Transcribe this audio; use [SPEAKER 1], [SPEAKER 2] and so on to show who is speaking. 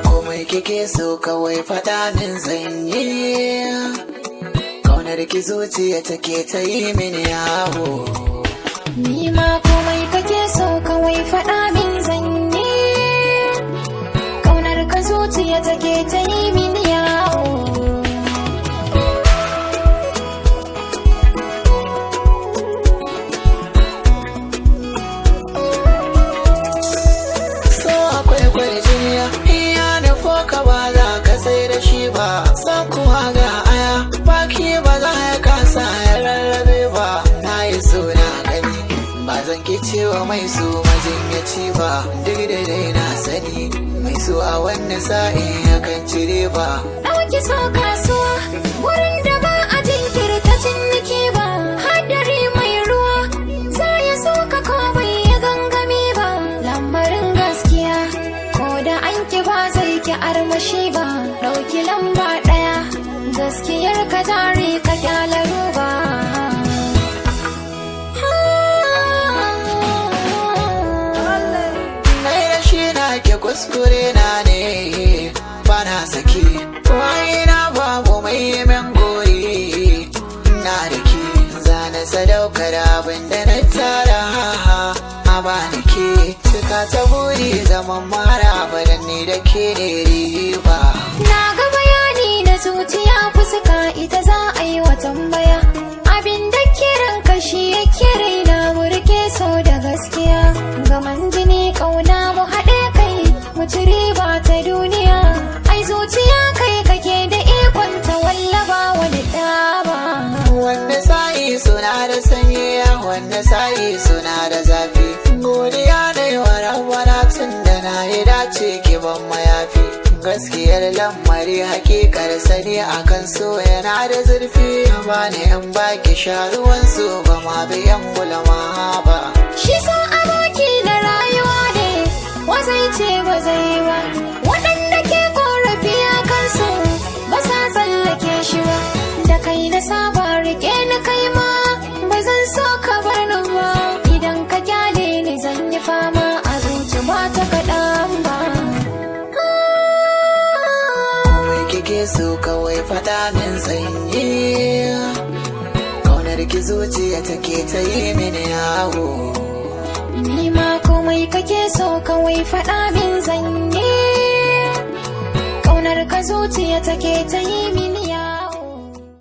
[SPEAKER 1] Komai kike so kawai faɗa min zanyi. Kaunar ki zuciya take ta yi mini yawo.
[SPEAKER 2] Ni ma komai kake so kawai faɗa min zanyi. Kaunar ka zuciya take ta yi min yawo.
[SPEAKER 1] So akwai kwarjiniya, iya nufo ka ba za ka sai da shi ba. Sakuwa ga aya, baki ba za ya kasa ya rarrabe ba. Na yi so na gani, ba zan ki cewa mai so majinyaci ba. Duk da dai na sani, mai so a wani sa'in yakan cire ba.
[SPEAKER 2] Ɗauki so kasuwa, wurin da ba a jinkirta ciniki ba. Hadari mai ruwa, za ya so ka ko bai ya gangami ba. Lamarin gaskiya, ko da an ki ba zai ki armashi ba. Ɗauki lamba ɗaya, gaskiyar ka jari ka kyala ruba.
[SPEAKER 1] Na yi rashi na ke kuskure na ne bana saki waye na babu mai min gori na da ke zana sadaukar abin da na tara a bani ke cika ta buri zaman mara badan ni da ke ne riba.
[SPEAKER 2] Na ga bayani na zuciya fuska ita za a yi wa tambaya. Abin da kiran kashi ya kire na murke so da gaskiya. Gaman jini kauna mu haɗe kai mu ci riba ta duniya. Ai zuciya kai kake da ikon ta wallaba wani ɗaba.
[SPEAKER 1] Wanda sa'i suna da sanyi, wanda sa'i suna da zafi. Godiya da yawa rabbana tun da na yi dace ki ban mayafi. Gaskiyar lamari hakikar sani akan so yana da zurfi. Ba ni in baki sharuwan su ba ma biyan gulma ba.
[SPEAKER 2] Shi so aboki na rayuwa ne, wazai ce ba zai ba. Waɗanda ke korafi a kansu ba sa tsallake shi ba. Da kai na saba rike ni kai ma ba zan so ka bar ni ba. Idan ka kyale ni zan yi fama a zuci ba ta kaɗan ba.
[SPEAKER 1] Komai kike so kawai faɗa min sanyi. Kaunar ki zuciya take ta yi mini yawo.
[SPEAKER 2] Ni ma komai kake so kawai faɗa min zanyi. Ƙaunar ka zuciya take ta yi mini.